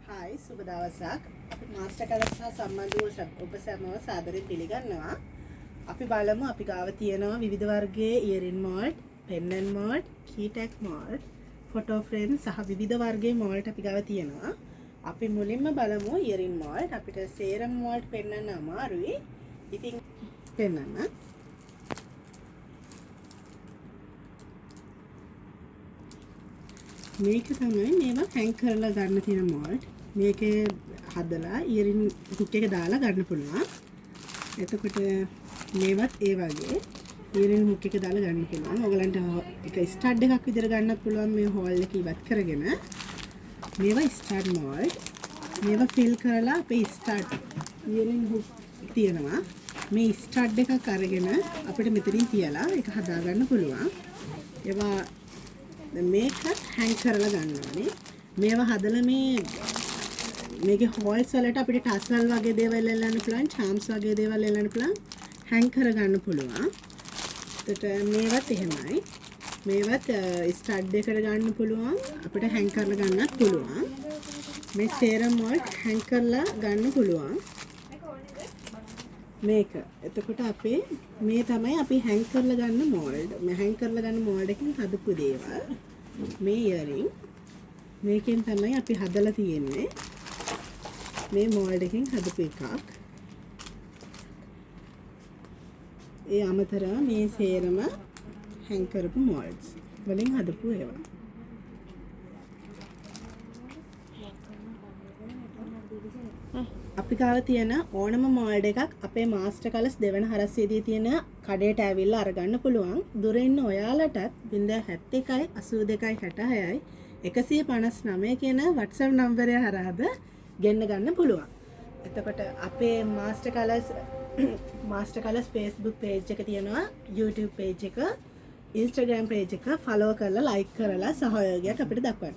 Hi, සුබ දවසක්. අපි මාස්ටර් කලර්ස් සහ සම්බන්ධ වූ ඔබ සැමව සාදරයෙන් පිළිගන්නවා. අපි බලමු අපි ගාව තියෙනවා විවිධ වර්ගයේ ඉයරින් මෝල්ඩ්, පෙන්ඩන්ට් මෝල්ඩ්, කී ටැග් මෝල්ඩ්, ෆොටෝ ෆ්‍රේම් සහ විවිධ වර්ගයේ මෝල්ඩ් අපි ගාව තියෙනවා. අපි මුලින්ම බලමු ඉයරින් මෝල්ඩ්. අපිට සේරම මෝල්ඩ් පෙන්වන්න අමාරුයි. ඉතින් පෙන්වන්න. මේක තමයි මේවා හැං කරලා ගන්න තියෙන මෝල්ඩ්. මේකේ හදලා ඉයරින් හුක් එක දාලා ගන්න පුළුවන්. එතකොට මේවත් ඒ වගේ ඉයරින් හුක් එක දාලා ගන්න පුළුවන්. ඔයගලන්ට එක ස්ටඩ් එකක් විතර ගන්නත් පුළුවන් මේ හෝල් එක ඉවත් කරගෙන. මේවා ස්ටඩ් මෝල්ඩ්. මේවා ෆිල් කරලා අපේ ස්ටඩ් ඉයරින් හුක් තියෙනවා. මේ ස්ටඩ් එකක් අරගෙන අපිට මෙතනින් තියලා ඒක හදා ගන්න පුළුවන්. ඒවා මේකත් හැං කරලා ගන්න ඕනේ. මේවා හදලා මේකේ හෝල්ස් වලට අපිට ටසල් වගේ දේවල් එල්ලන්න පුළුවන්, චාම්ස් වගේ දේවල් එල්ලන්න පුළුවන්, හැං කරගන්න පුළුවන්. එතකොට මේවත් එහෙමයි. මේවත් ස්ටඩ් එකට ගන්න පුළුවන්, අපිට හැං කරලා ගන්නත් පුළුවන්. මේ සේරම වලට හැං කරලා ගන්න පුළුවන්. මේක. එතකොට අපේ මේ තමයි අපි හැං කරලා ගන්න මෝල්ඩ්. මේ හැං කරලා ගන්න මෝල්ඩ් එකෙන් හදපු දේවල්. මේ ඉයරින් මේකෙන් තමයි අපි හදලා තියෙන්නේ. මේ මෝල්ඩ් එකෙන් හදපු එකක්. ඒ අමතරව මේ සේරම හැං කරපු මෝල්ඩ්ස් වලින් හදපු ඒවා. අපි ගාව තියෙන ඕනම මෝල්ඩ් එකක් අපේ මාස්ටර් කලර්ස් දෙවන හරස් වීදියේ තියෙන කඩේට ඇවිල්ලා අරගන්න පුළුවන්. දුර ඉන්න ඔයාලටත් 071 82 66 159 කියන WhatsApp නම්බරය හරහාද ගෙන්න ගන්න පුළුවන්. එතකොට අපේ මාස්ටර් කලර්ස් Facebook page එක තියෙනවා, YouTube page එක, Instagram page එක follow කරලා like කරලා සහයෝගයක් අපිට දක්වන්න.